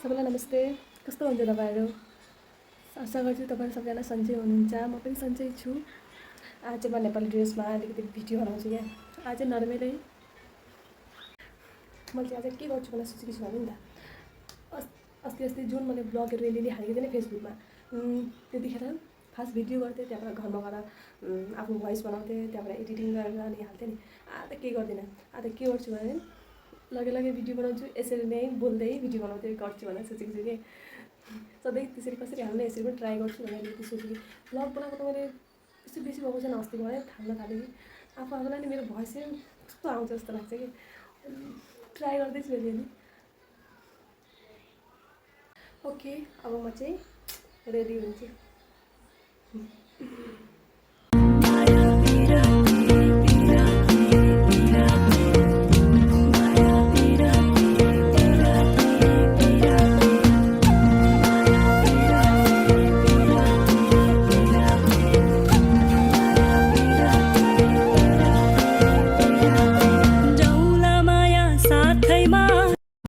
सबैलाई नमस्ते। कस्तो हुनुहुन्छ तपाईँहरू? आशा गर्छु तपाईँहरू सबैजना सन्चै हुनुहुन्छ। म पनि सन्चै छु। आज म नेपाली ड्रेसमा अलिकति भिडियो बनाउँछु क्या। आज नर्मलै मैले चाहिँ आज के गर्छु भनेर सोचेको छु भने नि त अस्ति जुन मैले ब्लगहरू अलिअलि हालेको थिएँ नि फेसबुकमा, त्यतिखेर फास्ट भिडियो गर्थेँ, त्यहाँबाट घरमा गएर आफ्नो भोइस बनाउँथेँ, त्यहाँबाट एडिटिङ गरेर अनि हाल्थेँ नि। आज के गर्दिनँ, आज के गर्छु भने लगे भिडियो बनाउँछु, यसरी नै बोल्दै भिडियो बनाउँदै गर्छु भनेर सोचेको छु कि सधैँ त्यसरी कसरी हाल्ने यसरी पनि ट्राई गर्छु भनेर अलिकति सोचेँ। ब्लग बनाएको त मैले यस्तो बेसी भएको छैन, अस्तिबाट थाल्न थालेँ कि आफूलाई नि मेरो भोइस चाहिँ कस्तो आउँछ जस्तो लाग्छ कि ट्राई गर्दैछु अलिअलि। ओके, अब म चाहिँ रेडी हुन्छु।